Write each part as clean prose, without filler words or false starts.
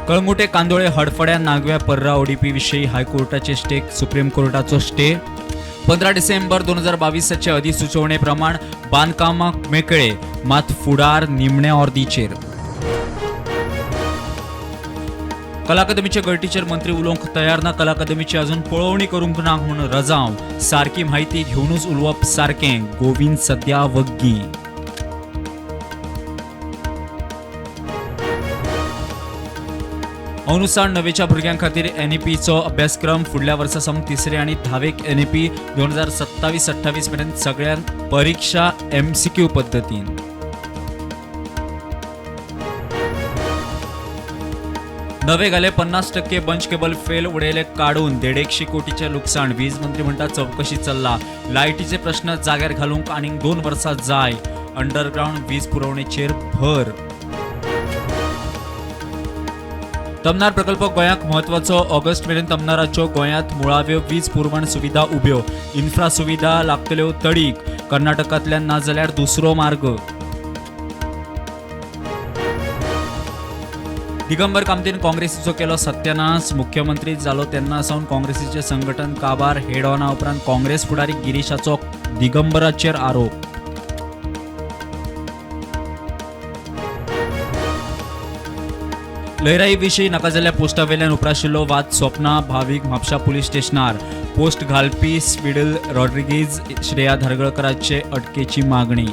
कळंगुटे कांदोळे हडफड्या नागव्या पर्रा ODP विषयी हायकोर्टाचे stay, supreme कोर्टाचो stay. 15 डिसेंबर 2022 अधिसुचोवणेप्रमाण बांदकामाक मेकळे, मात फुडार निमण्या ऑर्दीचेर. कला अकादमीचे गळटीचेर मंत्री उलोवंक तयार ना. कला अकादमीची अजून पळोवणी करूंक ना म्हूण रजांव. सारकी म्हायती घेवनूच उलोवप सारकें. गोविंद सद्या वग्गी. अनुसार णवेच्या भुरग्यां खातीर एनईपीचो अभ्यासक्रम फुडल्या वर्सा सावन तिसरे आनी धावेक एनईपी 2027-28 मेरेन सगळ्यांक परिक्षा एमसीक्यू पद्दतीन. नवे घाले 50% बंच केबल फेल, उडयले काडून 150 कोटीचें लुकसाण. वीज मंत्री म्हणटा चवकशी चल्ला. लायटीचे प्रश्न जाग्यार घालूंक आनीक 2 वर्सां जाय. अंडरग्रावंड वीज पुरवणेचेर भर. तमनार प्रकल्प गोंयाक म्हत्वाचो. ऑगस्ट मेरेन तमनाराच्यो गोंयांत मुळाव्यो वीज पुरवण सुविधा उब्यो. इन्फ्रा सुविधा लागतल्यो तडीक. कर्नाटकांतल्यान ना जाल्यार दुसरो मार्ग. दिगंबर कामतीन काँग्रेसीचो केलो सत्यानाश. मुख्यमंत्री जालो तेन्ना सावन काँग्रेसीचें संघटन काबार. हेड ऑना उपरांत काँग्रेस फुडारी गिरीशाचो दिगंबराचेर आरोप. लयराई विशीं नाका जाल्ल्या पोस्टा वेल्यान उप्राशिल्लो वाद सोंपना. भावीक म्हापशा पुलीस स्टेशनार. पोस्ट घालपी स्विडल रॉड्रिगीज, श्रेया धारगळकराचे अटकेची मागणी.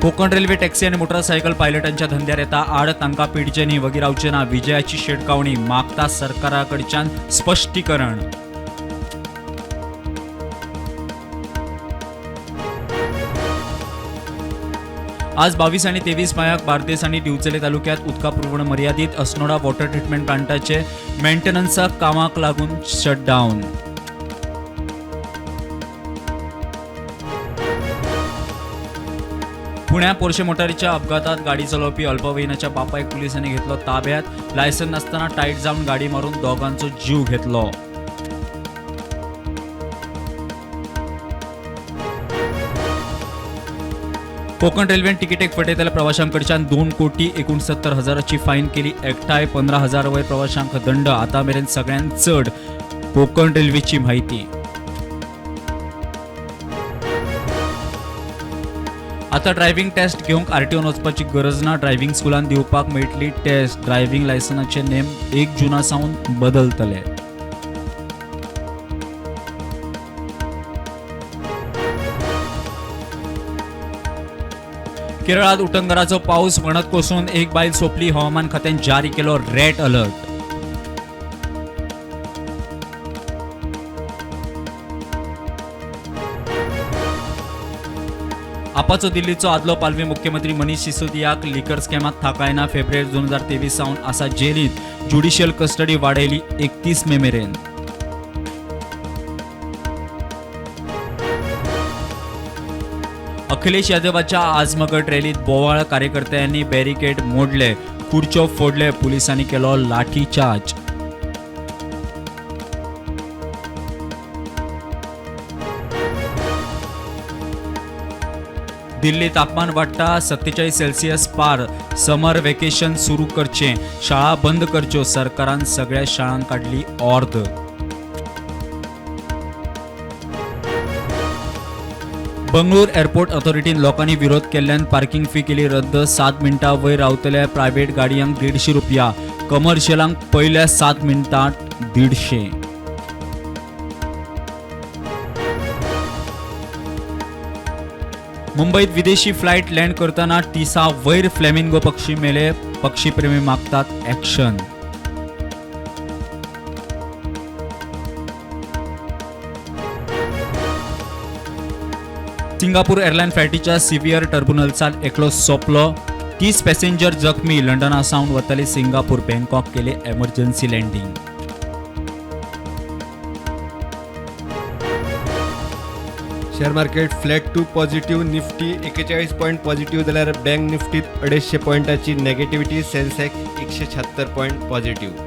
कोकण रेल्वे टॅक्सी आनी मोटरसायकल पायलटांच्या धंद्यार येता आड. तांकां पिडचे न्ही, वगी रावचे ना. विजयाची शिटकावणी. मागता सरकारा कडच्यान स्पश्टीकरण. आज 22 आणि 23 मायाक बार्देस आणि दिवचले तालुक्यात उदका पुरवण मर्यादित. अस्नोडा वॉटर ट्रिटमेंट प्लांटाचे मेंटेनन्साक कामाक लागून शटडावन. पुण्या पोरशे मोटारीच्या अपघातात गाडी चलोवपी अल्पवयीनाच्या बापायक पुलिसांनी घेतलो ताब्यात. लायसन नासतना टायट जावन गाडी मारून दोगांचो जीव घेतलो. कोकण रेल्वेन तिकीटेक फटयतल्या प्रवाशांकडच्यान 2,69,00,000 फायन केली एकठांय. 15,000 वयर प्रवाशांक दंड. आता मेरेन सगळ्यांत चड. कोकण रेल्वेची माहिती. आता ड्रायव्हिंग टेस्ट घेवंक आरटीओन वचपाची गरज ना. ड्रायव्हिंग स्कुलान दिवपाक मेळटली टेस्ट. ड्रायव्हिंग लायसनाचे नेम 1 जूना सावन बदलतले. केरळात उटंगराचो पाऊस, वणत कोसळून एक बायल सोंपली. हवामान खात्यान जारी केलो रेड अलर्ट. आपाचो दिल्लीचो आदलो पालवी मुख्यमंत्री मनीष सिसोदियाक लिकर स्कॅमात थाकायना. फेब्रुवारी 2023 सावन आसा जेलीत. ज्युडिशियल कस्टडी वाडयली 31 मे मेरेन. अखिलेश यादवाच्या आजमगड रॅलीत बोवाळ. कार्यकर्त्यांनी बॅरिकेड मोडले, खुर्च्यो फोडले. पोलिसांनी केलो लाठीचार्ज. दिल्ली तापमान वाडटा 47 सेल्सियस पार. समर वेकेशन सुरू करचें, शाळा बंद करच्यो. सरकारान सगळ्या शाळांक काडली ऑर्द. बंगळूर एअरपोर्ट अथॉरिटीन लोकांनी विरोध केल्ल्यान पार्किंग फी केली रद्द. 7 मिनटां वयर रावतल्या प्रायव्हेट गाडयांक 150 रुपया, कमर्शियलांक पयल्या 7 मिनटांत 150. मुंबईत विदेशी फ्लायट लँड करतना 30 वयर फ्लेमिंगो पक्षी मेले. पक्षीप्रेमी मागतात ॲक्शन. सिंगापूर एअरलायन फ्लायटीच्या सिव्हियर टर्ब्युलन्सात एकलो सोंपलो, 30 पॅसेंजर जखमी. लंडना सावन वताले सिंगापूर, बँकॉक केले emergency landing. Share market flat to positive. Nifty 41 point positive जाल्यार बँक निफ्टीत 250 पॉयंटाची नेगेटिव्हिटी. Sensex 176 point positive.